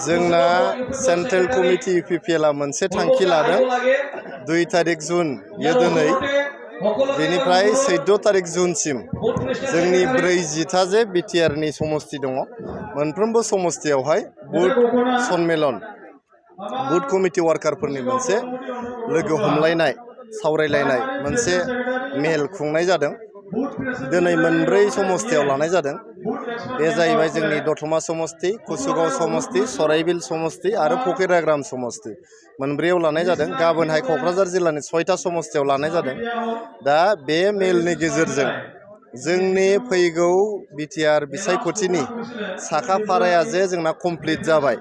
जोंना central committee इउपिपिएलआ मोनसे थांखि लादों 2 तारिख जुन बियो दिनै बेनिफ्राय 14 तारिख जुनसिम जोंनि 40 जे बिटिआरनि समस्ति दङ मोनफ्रोमबो समस्तियावहाय बुथ सन्मेलन बुथ कमिटि वार्कारफोरनि मोनसे लोगो हमलायनाय सावरायलायनाय मोनसे मेल खुंनाय जादों दिनै मोनब्रै समस्तियाव लानाय जादों बे जाहैबाय जोंनि दतमा समस्ति कुसुगाव समस्ति सराइबिल समस्ति आरो फकिराग्राम समस्ति मोनब्रैयाव लानाय जादों गाबोनहाय क'क्राझार जिल्लानि 6टा समस्तियाव लानाय जादों दा बे मेलनि गेजेरजों जोंनि फैगौ बिटिआर बिसायख'थिनि साखाफाराया जे जोंना कमप्लिट जाबाय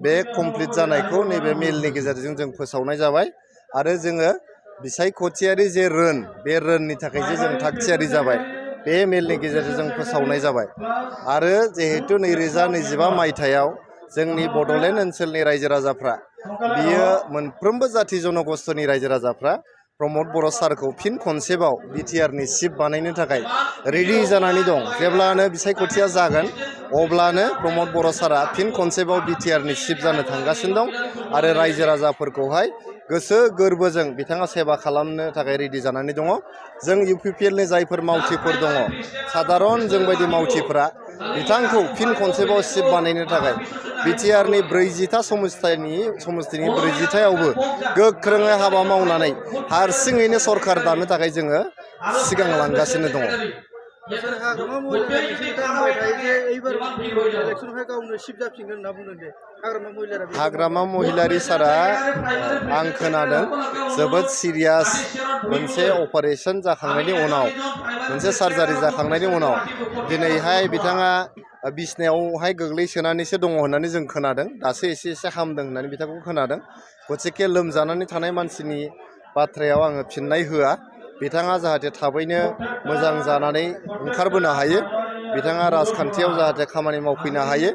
बे कमप्लिट जानायखौ नैबे मेलनि गेजेरजों जों फोसावनाय जाबाय आरो जोङो बिसायख'थियारि जे रोन बे रोननि थाखाय जे जों थागथियारि जाबाय बे मेलनि गेजेरजों जों फोसावनाय जाबाय आरो जिहेतु 2025 मायथाइयाव जोंनि बड'लेण्ड ओनसोलनि रायजो राजाफ्रा बियो मोनफ्रोमबो जाति जनगोष्ठीनि रायजो राजाफ्रा प्रमद बर' सारखौ फिन खनसेबाव बिटिआरनि चिफ बानायनो थाखाय रेडि जानानै दं जेब्लानो बिसायख'थिया जागोन अब्लानो प्रमद बर' सारा फिन खनसेबाव बिटिआरनि चिफ जानो थांगासिनो दं आरो रायजो राजाफोरखौहाय गोसो गोरबोजों बिथाङा सेवा खालामनो थाखाय रेडि जानानै दङ जों इउपिपिएलनि जायफोर मावथिफोर दङ साधारन जोंबायदि मावथिफोरा बिथांखौ फिन खनसेबाव चिफ बानायनो थाखाय बिटिआरनि 40टा समस्तिनि 40थायावबो गोख्रोङै हाबा मावनानै हारसिङैनो सरकार दानो थाखाय जोङो सिगां लांगासिनो दङ हाग्रामा महिलारि सारा आं खोनादों जोबोद सिरियास मोनसे अपारेशन जाखांनायनि उनाव मोनसे सार्जारि जाखांनायनि उनाव दिनैहाय बिथाङा बिसनायावहाय गोग्लैसोनानैसो दङ होननानै जों खोनादों दासो एसे हामदों होननानै बिथांखौ खोनादों गतिके लोमजानानै थानाय मानसिनि बाथ्रायाव आङो फिननाय होआ बिथाङा जाहाथे थाबैनो मोजां जानानै ओंखारबोनो हायो बिथाङा राजखान्थियाव जाहाथे खामानि मावफैनो हायो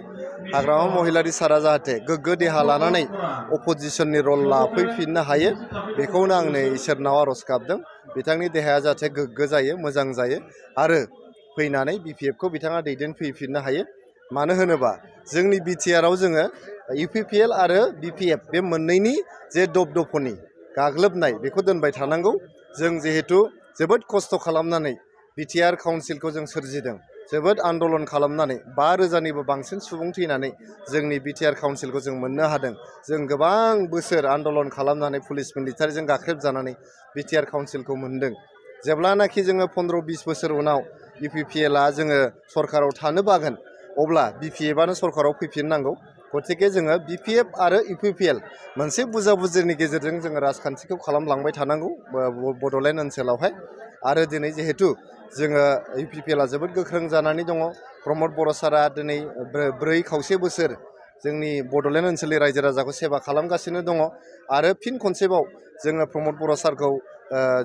हाग्रामा महिलारि सारा जाहाथे गोग्गो देहा लानानै अपोजिशननि रल लाफैफिननो हायो बेखौनो आंनो इसोरनाव आर'ज गाबदों बिथांनि देहाया जाहाथे गोग्गो जायो मोजां जायो आरो फैनानै बिपिएफखौ बिथाङा दैदेनफैफिननो हायो मानो होनोबा जोंनि बिटिआरआव जोङो इउपिपिएल आरो बिपिएफ बे मोननैनि जे दपदपनि गाग्लोबनाय बेखौ दोनबाय थानांगौ जों जिहेतु जोबोद खस्थ' खालामनानै बिटिआर काउन्सिलखौ जों सोरजिदों जोबोद आन्दलन खालामनानै 5,000निबो बांसिन सुबुं थैनानै जोंनि बिटिआर काउन्सिलखौ जों मोननो हादों जों गोबां बोसोर आन्दलन खालामनानै पुलिस मिलिटारिजों गाख्रेबजानानै बिटिआर काउन्सिलखौ मोनदों जेब्लानाखि जोङो 15-20 बोसोर उनाव इउपिपिएलआ जोङो सरकाराव थानो बागोन अब्ला बिपिएफआनो सरकाराव फैफिननांगौ गतिके जोङो बिपिएफ आरो इउपिपिएल मोनसे बुजाबुजिनि गेजेरजों जोङो राजखान्थिखौ खालामलांबाय थानांगौ बड'लेण्ड ओनसोलावहाय आरो दिनै जिहेतु जोङो इउपिपिएलआ जोबोद गोख्रों जानानै दङ प्रमद बर' सारा दिनै 4.5 बोसोर जोंनि बड'लेण्ड ओनसोलनि रायजो राजाखौ सेवा खालामगासिनो दङ आरो फिन खनसेबाव जोङो प्रमद बर' सारखौ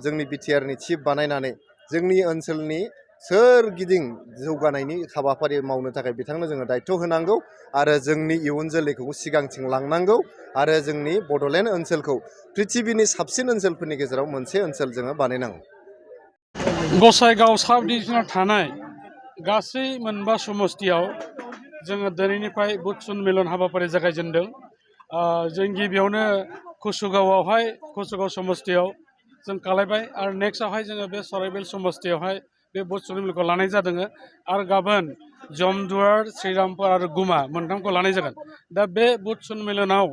जोंनि बिटिआरनि चिफ बानायनानै जोंनि ओनसोलनि सोरगिदिं जौगानायनि हाबाफारि मावनो थाखाय बिथांनो जोङो दायथ' होनांगौ आरो जोंनि इयुन जोलैखौ सिगांथिं लांनांगौ आरो जोंनि बड'लेण्ड ओनसोलखौ पृथिबिनि साबसिन ओनसोलफोरनि गेजेराव मोनसे ओनसोल जोङो बानायनांगौ गसाइगाव साब डिभिजनाव थानाय गासै मोनबा समस्तियाव जोङो दिनैनिफ्राय बुथ सन्मेलन हाबाफारि जागायजेनदों जों गिबियावनो कुसुगाव समस्तियाव जों खालायबाय आरो नेक्स्टआवहाय जोङो बे सराइबिल समस्तियावहाय बे बुथ सन्मेलनखौ लानाय जादों आरो गाबोन जमदुवार श्रीरामपुर आरो गुमा मोनथामखौ लानाय जागोन दा बे बुथ सन्मेलनाव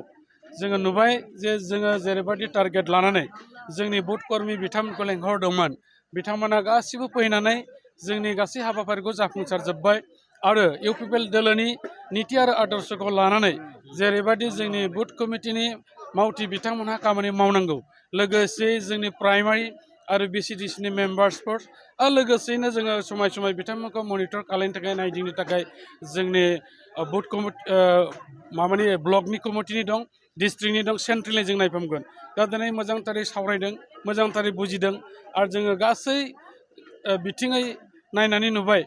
जोङो नुबाय जे जोङो जेरैबायदि टारगेट लानानै जोंनि बुथ कर्मि बिथांमोनखौ लेंहरदोंमोन बिथांमोना गासिबो फैनानै जोंनि गासै हाबाफारिखौ जाफुंसारजोब्बाय आरो इउपिपिएल दोलोनि नीति आरो आदर्शखौ लानानै जेरैबायदि जोंनि बुथ कमिटिनि मावथि बिथांमोनहा खामानि मावनांगौ लोगोसे जोंनि प्राइमारि आरो बिसिडिसिनि मेम्बार्सफोर आरो लोगोसेयैनो जोङो समाय समाय बिथांमोनखौ मनिटर खालामनो थाखाय नायदिंनो थाखाय जोंनि बुथ माबानि ब्लकनि कमिटिनि दं डिस्ट्रिक्टनि दं सेन्ट्रेलनि जों नायफामगोन दा दिनै मोजांथारै सावरायदों मोजांथारै बुजिदों आरो जोङो गासै बिथिङै नायनानै नुबाय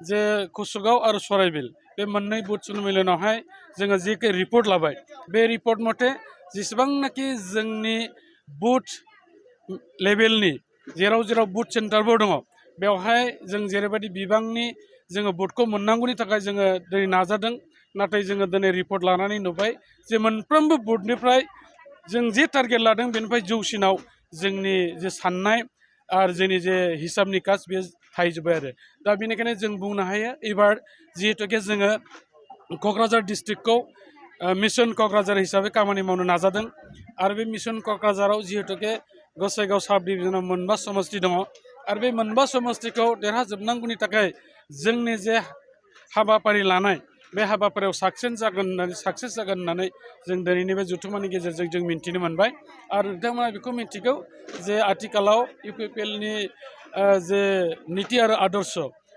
जे कुसुगाव आरो सराइबिल बे मोननै बुथ सन्मेलनावहाय जोङो जिके रिपर्ट लाबाय बे रिपर्ट मथे जेसेबांनाखि जोंनि बुथ लेभेलनि जेराव जेराव बुथ सेन्टारफोर दङ बेवहाय जों जेरैबायदि बिबांनि जोङो भटखौ मोननांगौनि थाखाय जोङो दिनै नाजादों नाथाय जोङो दिनै रिपर्ट लानानै नुबाय जे मोनफ्रोमबो भटनिफ्राय जों जे टारगेट लादों बेनिफ्राय जौसिनाव जोंनि जे साननाय आरो जोंनि जे हिसाब निकास बे थाहैजोब्बाय आरो दा बेनिखायनो जों बुंनो हायो एबार जिहेतुके जोङो क'क्राझार डिस्ट्रिक्टखौ मिशन क'क्राझार हिसाबै खामानि मावनो नाजादों आरो बे मिशन क'क्राझाराव जिहेतुके गसाइगाव साब डिभिजनाव मोनबा समस्ति दङ आरो बे मोनबा समस्तिखौ देरहाजोबनांगौनि थाखाय जोंनि जे हाबाफारि लानाय बे हाबाफारियाव साक्सेस जागोन होननानै जों दिनैनि बे जथुम्मानि गेजेरजों जों मिन्थिनो मोनबाय आरो नोंथांमोना बेखौ मिन्थिगौ जे आथिखालाव इउपिपिएलनि जे निति आरो आदर्श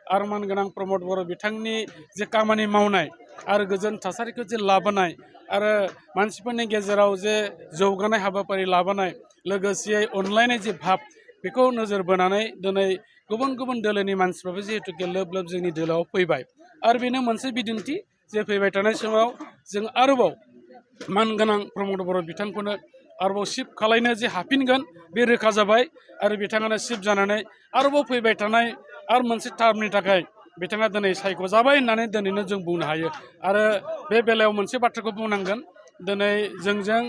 आरमान गोनां प्रमद बर' बिथांनि जे खामानि मावनाय आरो गोजोन थासारिखौ जे लाबोनाय आरो मानसिफोरनि गेजेराव जे जौगानाय हाबाफारि लाबोनाय लोगोसेयै अनलायनाय जे भाब बेखौ नोजोर बोनानै दिनै गुबुन गुबुन दोलोनि मानसिफ्राबो जिहेतुके लोब लोब जोंनि दोलोआव फैबाय आरो बेनो मोनसे बिदिन्थि जे फैबाय थानाय समाव जों आरोबाव मानगोनां प्रमद बर' बिथांखौनो आरोबाव सिफ खालायनो जे हाफिनगोन बे रोखा जाबाय आरो बिथाङानो सिफ जानानै आरोबाव फैबाय थानाय आरो मोनसे टार्मनि थाखाय बिथाङा दिनै सायख'जाबाय होननानै दिनैनो जों बुंनो हायो आरो बे बेलायाव मोनसे बाथ्राखौ बुंनांगोन दिनै जोंजों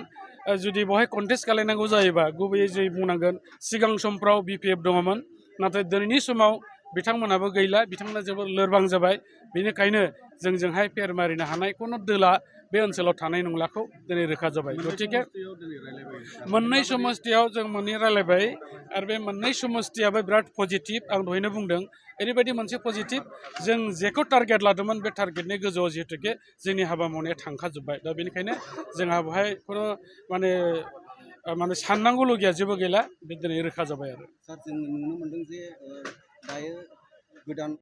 जुदि बेवहाय कन्टेस्ट खालायनांगौ जायोबा गुबैयै जों बुंनांगोन सिगां समफ्राव बिपिएफ दङमोन नाथाय दिनैनि समाव बिथांमोनाबो गैला बिथांमोना जोबोर लोरबां जाबाय बेनिखायनो जोंजोंहाय फेर मारिनो हानाय खुनु दोला बे ओनसोलाव थानाय नंलाखौ दिनै रोखा जाबाय गतिके मोननै समस्तियाव जों मोननै रायलायबाय आरो बे मोननै समस्तियाबो बिराद पजिटिभ आं दहायनो बुंदों ओरैबायदि मोनसे पजिटिभ जों जेखौ टारगेट लादोंमोन बे टारगेटनि गोजौआव जिहेतुके जोंनि हाबा मावनाया थांखाजोब्बाय दा बेनिखायनो जोंहा बेवहाय खुनु माने साननांगौल' जेबो गैला बे दिनै रोखा जाबाय आरो सार जों नुनो मोनदों जे दायो गोदान